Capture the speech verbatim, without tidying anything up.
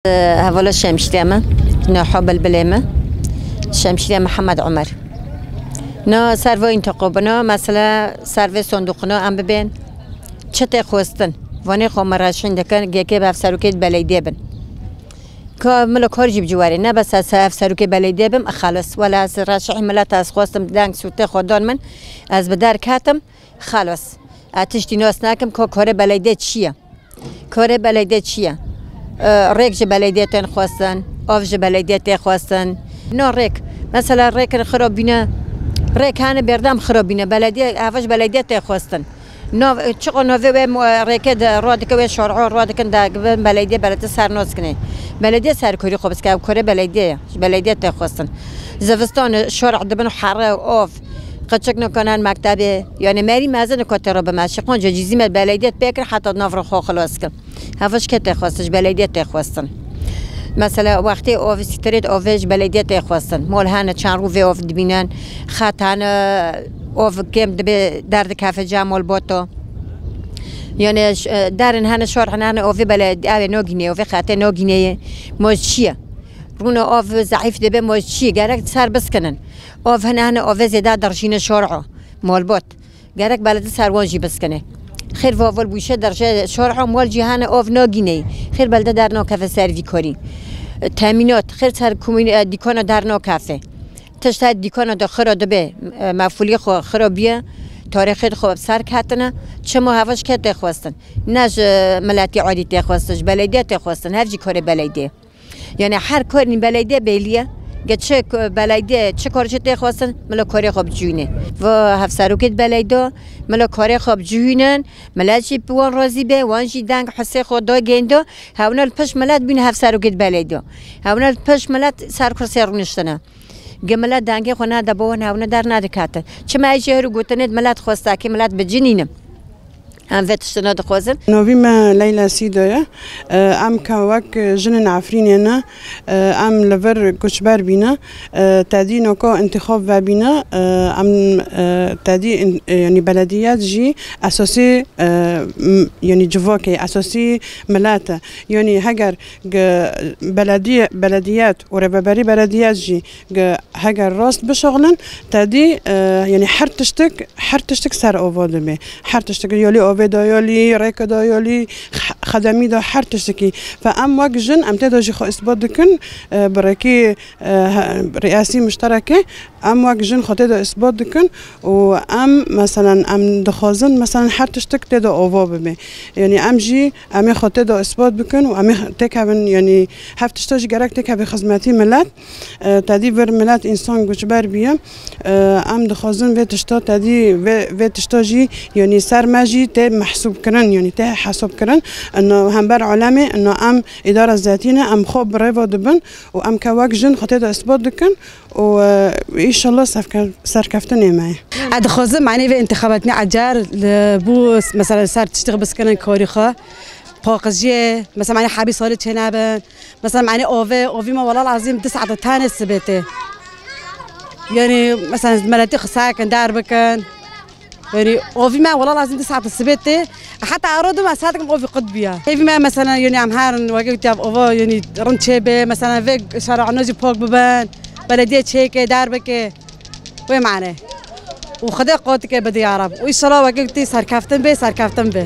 Hevala Şemşîrê me, niha bilbilê me, Şemşîrê Mihemed Omer. Na ser va întiqo bina, mesela ser vê sonduqina em bibên. Çi tê xwestin? Vanê xwe me reşîn dikin, gêkê bi hevserokê di beleydiyê bin. Ka milo kar jî bi ciwarê, ne bes ez hevserokê beleydiyê bim, xelas. Wela ez reşî milet ez xwestim, deng sûtê xwe dan min, ez bi der ketim, xelas. Ez tiştî nas nakim ka karê beleydiyê çi ye? Karê beleydiyê çi ye? E, rêk ji beleydiyê tên xwestin, av ji beleydiyê tê xwestin. No rêk, mesela rêkin xirabîne, rêk hene berdem xirabîne, belediye, heva ji beleydiyê tê xwestin. Nav, çiqo navê wê mo-, rêkê de radikin, wê şar'a radikin, de gibin belediye, belediye ser nas kinê. Belediye serkorî xwe biske, ev karê belediye ye, ji belediye tê xwestin. Zivistan şar'a dibin here, av, qeçik nikanin mektebê, yani merî mezin ko tê ro bime, şiqon cecîzî me belediye pê kir, heta nav ro xwe xilas kin. Heva ji kê tê xwestin? Ji belediye tê xwestin. Mesela wextê av sîtirêt, avê ji belediye tê xwestin. Mol hene çend rû vê av dibînin. Xet hene, av kêm dibe derdikeve ca mol boto. Yani ş-, e, derin hene, şor hene, hene avê bele-, avê nagînê, avê xetê nagînê ye. Mol çi ye? Rûna av zeîf dibe, mol çi ye? Gerek ser biskinin. Av hene, hene avê zêde dirjîne şor'a. Mol bot. Gerek belediye ser wan jî biskine. Xêr va vol bûşe derje şor'a mol cîhane av nagînê. Xêr belediye der nakeve ser vî karî. Temînat, xêr ser komîn-, e, dîkana der nakeve. Tişta dîkana de xira dibe, e, mefûlî xwe xira biye, tarîxê xwe bi ser ketine. Çima heva ji kê tê xwestin? Ne ji miletî alî tê xwestin, ji belediye tê xwestin, hev jî karê belediye. Yani her karî belediye bêliye. Ge çi k-, belediye çi kar jî tê xwestin, mila karê xwe bicûyîne. Va hevserokê di belediye, mila karê xwe bicûyînin, milet jî bi wan razî be, wan jî deng hisê xwe da gêndo, hewna li pişt milet bîne hevserokê di belediye. Hewna li pişt milet ser kursê rûniştine. Ge milet dengê xwe nade bo wan, hewna dernedikete. Çima ez jê her û gotinê di milet xwestakî milet bicinînim? Em vê tiştine dixwazin. Navî me Leyla Sîdo ye. Em ka wek jinên Efrînê ne, em li vir koçber bîne. Tedî noka intixab vebîne. Em tedî in-, yanî belediyet jî esasî, m-, yanî civakê, esasî milet e. Yanî heger ge-, belediye, belediyet û rêveberî belediyet jî ge-, heger rast bişuxulin, tedî, e, yanî her tiştik, her tiştik ser ava dibe. Her tiştik, yolî avê de yolî, rêke de yolî, x-, xedemî de her tiştikî. Fe em wek jin, em tê de jî xwe îsbat dikin, e, bi rêkî, e, he-, riyasî miştereke, em wek jin xwe tê de îsbat dikin û em, meselen, em dixwazin, meselen, her tiştik tê de ava bibe. Yanî em jî, em ê xwe tê de îsbat bikin û em ê têkevin, yanî hev tişta jî gerek têkeve xizmetî milet. E, tedî vir milet însan guçber bûye. E, em dixwazin vê tişta tedî vê, vê tişta jî, yanî ser me jî tê mehsûb kirin, yanî tê hesab kirin. Ino hember alemê, ino em îdara zetî ne, em xwe bi rêva dibin û em ke wek jin xwe tê de îsbat dikin û, e, înşallah serke-, serkeftinê me ye. Ez dixwazim, manî vê intixabatî ecer li bo, mesela, ser tiştê biskinin karî xwe. Paqijiyê, mesela, manî hebî salê çênebin. Mesela, manî ovê, ovî me welal ezîm du saete tenê sibê tê. Yanî, mesela, meletî xwe sakin der bikin. Yanî, ovî me welal ezîm du saete sibê tê. Heta ero du me saet kim ovî qut biya. Evî me, mesela, yanî, em herin, weke wî ova, yanî, rind çêbe, mesela, vê şarana jî pak bibin. Belediye çêke, der bike. Wê mane. Û Xwedê qotike bide ya Rab. Û înşallah weke wî tê serkeftin bê, serkeftin bê.